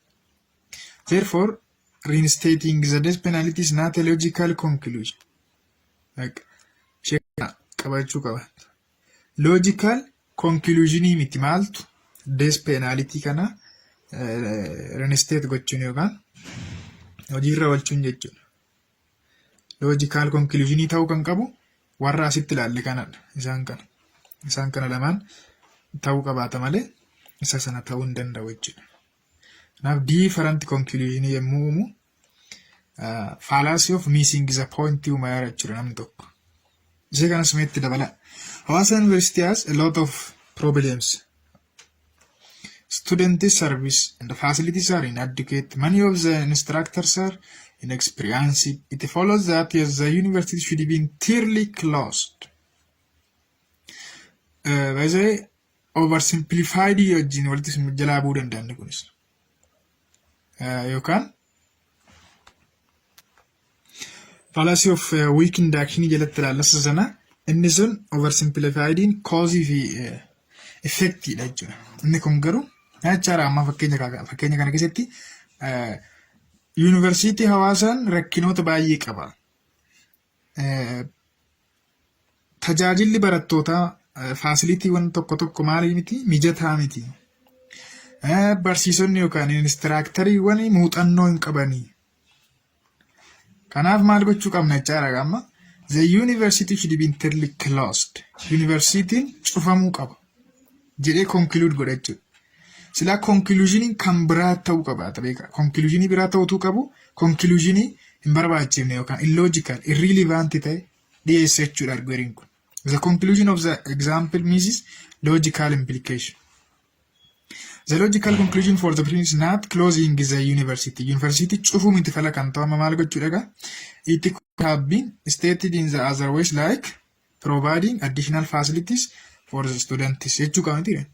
Therefore, reinstating the death penalty is not a logical conclusion. Like, ishee qabachuu qaba. Logical conclusionii miti. Maaltu death penalty kana reinstate gochuun yookaan hojiirra oolchuun jechuudha. Logical conclusionii ta'uu kan qabu warra asitti ilaalle kanadha. Isaan kana. Isaan kana lamaan ta'uu qabaata malee isa sana ta'uu hin danda'u jechuudha. Kanaaf different conclusion yommuu uumu fallacy of missing the point uumaa jechuudha namni tokko. Ishee kanas meetti dabala. Hawaasa University has a lot of problems. Student service and the facilities are inadequate. Many of the instructors are inexperienced. It follows that, yes, the university should be entirely closed. By the way, oversimplified wajjin walitti jalaa bu'uu danda'an kunis. Yookaan fallacy of weak induction jalatti ilaallasa sana, inni sun oversimplifiediin cause fi effectiidha jechuudha. Inni kun garuu jechaadha. Amma fakkeenya kana keessatti yuunivarsiitii Hawaasaan rakkinoota baay'ee qaba. Tajaajilli barattootaa, facilitywwan tokko tokko maalii miti, mijataa miti. Barsiisonni yookaan instructoriiwwan muuxannoo hin qabanii. Kanaaf maal gochuu qabna jechaadha amma? The university should be entirely closed. Universitiin cufamuu qaba jedhee conclude godha jechuudha. Silaa conclusioniin kan biraa ta'uu qabaata beekaa. Conclusionii biraa ta'utu qabu, conclusionii hin barbaachifne yookaan illogical, irrelevant ta'e dhiyeessa jechuudha argueriin kun. The conclusion of the example misses logical implication. The logical conclusion for the premise is not closing the university. University cufuu miti fala kan ta'u amma maal gochuudha egaa? It could have been stated in the other ways, like providing additional facilities for the students jechuu qaba miti.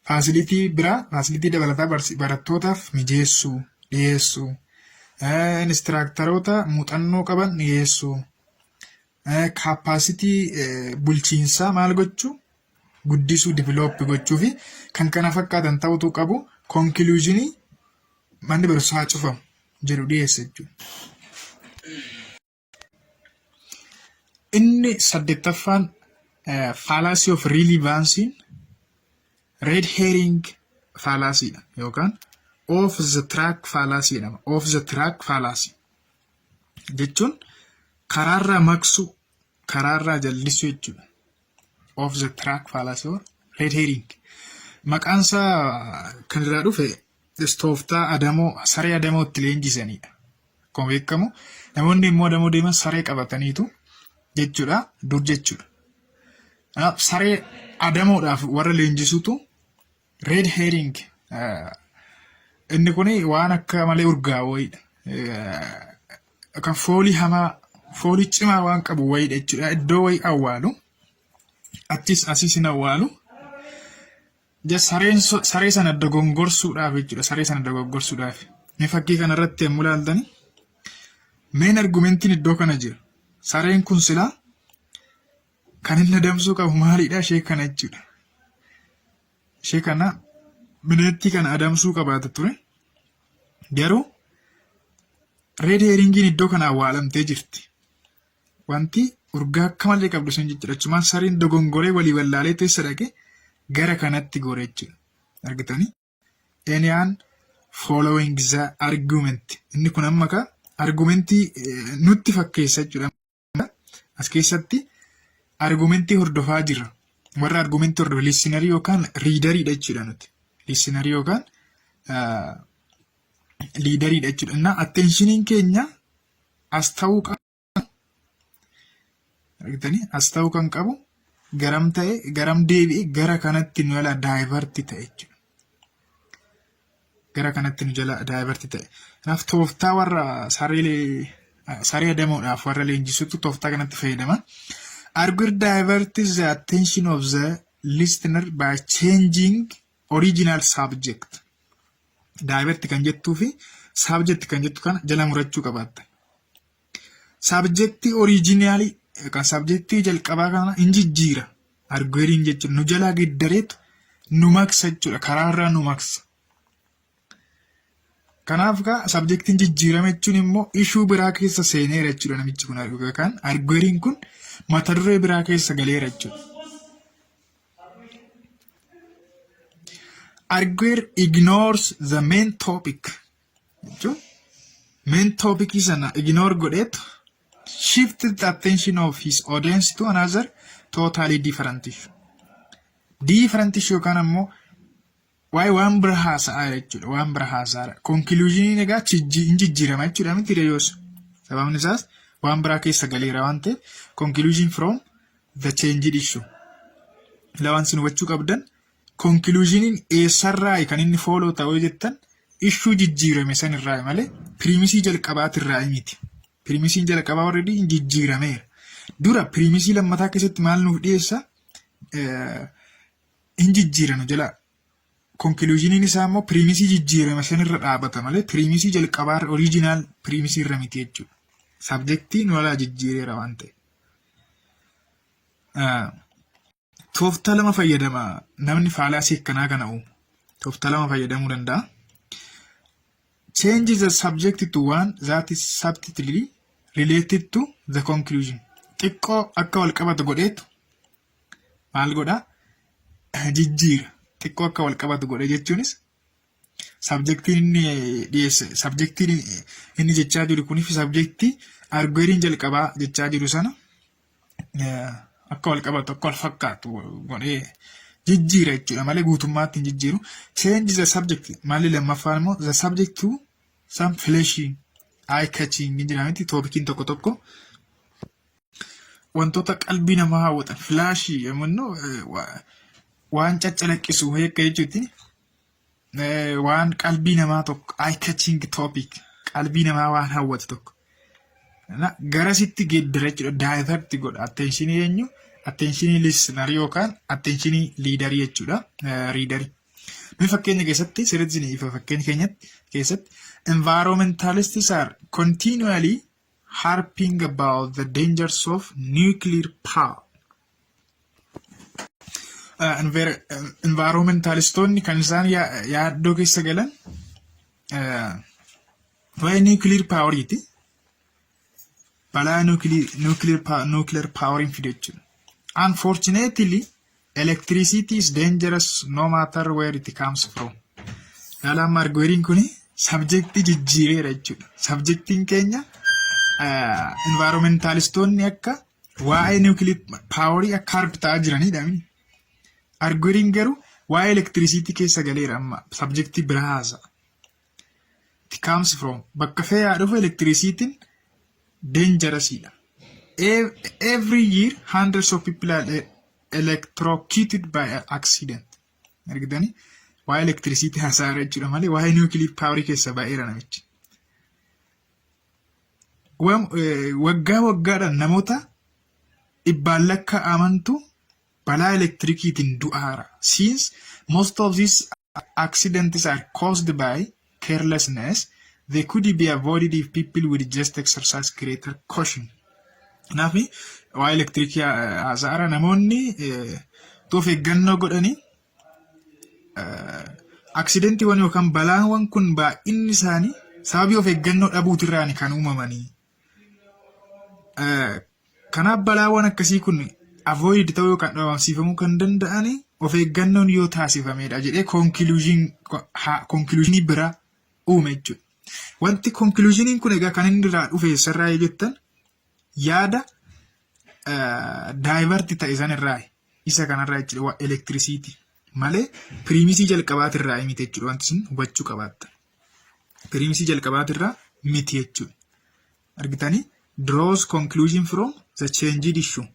Facility biraa, facility dabalataa barattootaaf mijeessuu, dhiyeessuu, instructoroota muuxannoo qaban dhiyeessuu, capacity bulchiinsaa maal gochuu, guddisuu, develop gochuu fi kan kana fakkaatan ta'utu qabu, conclusionii manni barumsaa cufamu jedhu dhiyeessa jechuudha. Inni saddeettaffaan fallacy of relevancy, red herring fallacy dha yookaan off the track fallacy jedhama. Off the track fallacy jechuun karaarraa maqsuu, karaarraa jallisuu jechuudha. Off the track fallacy or red herring. Maqaan isaa kan irraa dhufe tooftaa adamoo, saree adamoo itti leenjisanidha. Akkuma beekamu namoonni immoo adamoo deeman saree qabataniitu jechuudha, dur jechuudha. Kanaaf saree adamoodhaaf warra leenjisutu red herring, inni kun waan akka malee urgaa'u wayiidha. Kan foolii hamaa, foolii cimaa waan qabu wayiidha jechuudha. Iddoo wayii awwaalu. Achis asis hin awwaalu. Sareen saree sana dogongorsuudhaaf jechuudha. Saree sana dogongorsuudhaaf. Mee fakkii kanarratti yommuu ilaaltani, main argumentiin iddoo kana jira. Sareen kun silaa kan inni adamsuu qabu maalidha? Ishee kana jechuudha. Ishee kana, bineettii kana adamsuu qabaata ture. Garuu red herringiin iddoo kana awwaalamtee jirti. Wanti urgaa akka malee qabdu sun jechuudha. Achumaan sareen dogongoree walii wallaalee teessa dhaqe, gara kanatti gore jechuudha. Argitanii? Anyone following the argument. Inni kun amma ka argumentii nutti fakkeessa jechuudha. As keessatti argumentii hordofaa jirra. Warra argumentii hordofu listenerii yookaan readeriidha jechuudha nuti. Listenerii yookaan readeriidha jechuudha. Innaa attentioniin keenya as ta'uu qaba. Argitanii, as ta'uu kan qabu garam ta'e, garam deebi'e, gara kanatti nu jala divert ta'e jechuudha. Gara kanatti nu jala divert ta'e. Kanaaf tooftaa warra saree adamuudhaaf warra leenjisutu tooftaa kanatti fayyadama. Arguer diverts the attention of the listener by changing original subject. Divert kan jettuu fi subject kan jettu kana jala murachuu qabaatta. Subjectii originalii yookaan subjectii jalqabaa kana hin jijjiira. Argueriin jechuudha. Nu jalaa giddareetu nu maksa jechuudha. Karaarraa nu maksa. Kanaaf kaa subjectiin jijjiirame jechuun immoo issue biraa keessa seeneera jechuudha namichi kun, yookaan argueriin kun mata duree biraa keessa galeera jechuudha. Arguer ignores the main topic jechuun main topic sana ignore godheetu shift the attention of his audience to another totally different issue. Different issue yookaan ammoo waa'ee waan bira haasa'aa jechuudha. Waan bira haasa'aa. Conclusioniin egaa hin jijjiirama jechuudha miti yoos. Sababni isaas waan biraa keessa galeera waan ta'eef, conclusion from the changed issue. Lawaan isin hubachuu qabdan, conclusioniin eessarraa kan inni follow ta'uu jettan, issue jijjiirame sanirraa malee premisii jalqabaatirraa miti. Premisiin jalqabaa already hin jijjiirameera. Dura premisii lammataa keessatti maal nuuf dhiyeessa? Hin jijjiirame jala. Conclusioniin isaa immoo premisii jijjiirame sanirra dhaabata malee premisii jalqabaa, original premisii irra miti jechuudha. Subjectii nu alaa jijjiireera waan ta'eef. Tooftaa lama fayyadama namni fallacy akkanaa kana uumu. Tooftaa lama fayyadamuu danda'a. Change the subject to one that is subtly related to the conclusion. Xiqqoo akka wal qabatu godheetu maal godhaa? Jijjiira. Xiqqoo akka wal qabatu godhe jechuunis Subjectiin inni dhiyeesse, subjectiin inni jechaa jiru kunii fi subjectii argueriin jalqabaa jechaa jiru sana akka wal qabatu, akka wal fakkaatu godhee jijjiira jechuudha malee guutummaatti hin jijjiiru. Change the subject malli lammaffaan immoo the subject to some flashy, eye catching ni jira miti, topiciin tokko tokko wantoota qalbii namaa hawwatan, flashy yommuu waan caccalaqqisu akka jechuutti, waan qalbii namaa tokko, eye catching topic, qalbii namaa waan hawwatu tokko garasitti geeddara jechuudha. Divert godha attentionii eenyu? Attentionii listener yookaan attentionii leaderii jechuudha, readerii. Nuyi fakkeenya keessatti sirriitti isin ifa. Fakkeenya keenyatti keessatti environmentalists are continually harping about the dangers of nuclear power. Environmentalistoonni kan isaan yaaddoo keessa galan waa'ee nuclear poweriiti. Balaa nuclear poweriin fide jechuudha. Unfortunately, electricity is dangerous no matter where it comes from. Yaala amma argueriin kuni subjectii jijjiireera jechuudha. Subjectiin keenya environmentalistoonni akka waa'ee nuclear powerii akka harp ta'aa jiranidha. Argueriin garuu waa'ee electricity keessa galeera, amma subjectii biraa haasa'a. It comes from, bakka fe'aa dhufu, electricity'n dangerousidha. Every year hundreds of people are electrocuted by accident. Argitanii, waa'ee electricity haasa'aa jechuudha malee waa'ee nuclear powerii keessa baay'eera namichi. Waggaa waggaadhaan namoota dhibbaan lakkaa'amantu balaa elektirikiitiin du'aara. Since most of these accidents are caused by carelessness, they could be avoided if people would just exercise greater caution. Kanaaf waa'ee elektirikii haasa'aara, namoonni of eeggannoo godhanii accidentiiwwan yookaan balaawwan kun baay'inni isaanii sababii of eeggannoo dhabuutirraan kan uumamanii. Kanaaf balaawwan akkasii kun avoid ta'uu yookaan dhabamsiifamuu kan danda'ani of eeggannoon yoo taasifamedha jedhee conclusionii biraa uume jechuudha. Wanti conclusioniin kun egaa kan inni irraa dhufe eessarraa yoo jettan, yaada divert ta'e sanirraa, isa kanarraa jechuudha, electricity malee premisii jalqabaatirraa miti jechuudha, wanti isin hubachuu qabaatta. Premisii jalqabaatirraa miti jechuudha. Argitanii, draws conclusion from the changed issue.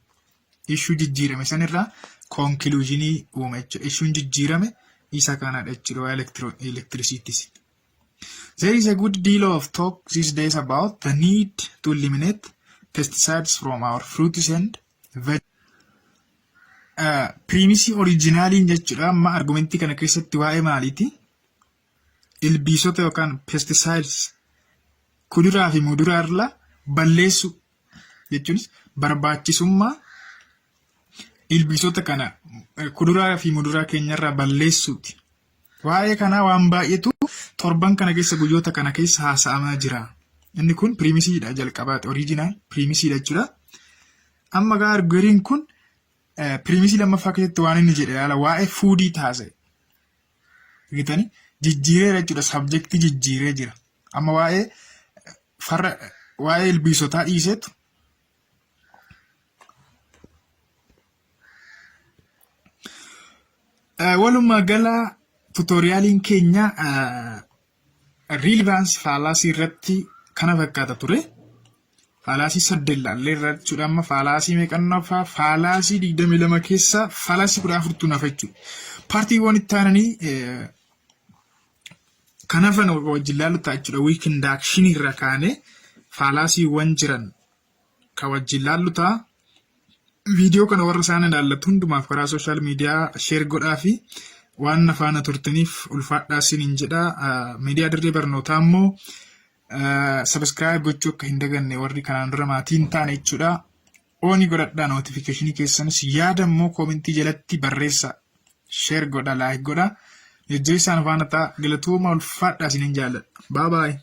Issue jijjiirame sanirraa conclusionii uume jechuudha. Issuun jijjiirame isa kanadha jechuudha, waa'ee electricityis. There is a good deal of talk these days about the need to eliminate pesticides from our fruits and vegetables. Premisii originaliin jechuudha amma argumentii kana keessatti waa'ee maaliiti? Ilbiisota yookaan pesticides kuduraa fi muduraa irraa balleessu jechuunis barbaachisummaa ilbiisota kana kuduraa fi muduraa keenyarraa balleessuuti. Waa'ee kanaa waan baay'eetu torban kana keessa, guyyoota kana keessa haasa'amaa jira. Inni kun premisiidha jalqabaati. Original premisiidha jechuudha. Amma gaa argueriin kun premisii lammaffaa keessatti waan inni jedhe ilaala, waa'ee foodii taasise. Argitanii, jijjiireera jechuudha. Subjectii jijjiiree jira. Amma waa'ee farra waa'ee ilbiisotaa dhiiseetu walumaa gala tutorialiin keenya relevance fallacy irratti kana fakkaata ture. Fallacy saddeet ilaallee irra jechuudha. Amma fallacy meeqannaffaa? Fallacy 22 keessa fallacy 14tu nafa jechuudha. Partiiwwan itti aananii kan hafan wajjin ilaallu ta'a jechuudha. Weak induction irra kaanee fallacywwan jiran kan wajjin ilaallu ta'a. Viidiyoo kana warra isaan ilaallatu hundumaaf karaa social media share godhaa fi waan na faana turtaniif ulfaadhaa isiniin jedha. Miidiyaa dirree barnootaa immoo subscribe gochuu akka hin daganne, warri kanaan dura maatii hin taane jechuudha. On godhadhaa notificationii keessanis, yaada immoo commentii jalatti barreessa. Share godha, like godha. Jajjabeessaan faana ta'a. Galatooma, ulfaadhaa, isiniin jaalladha. Bye bye.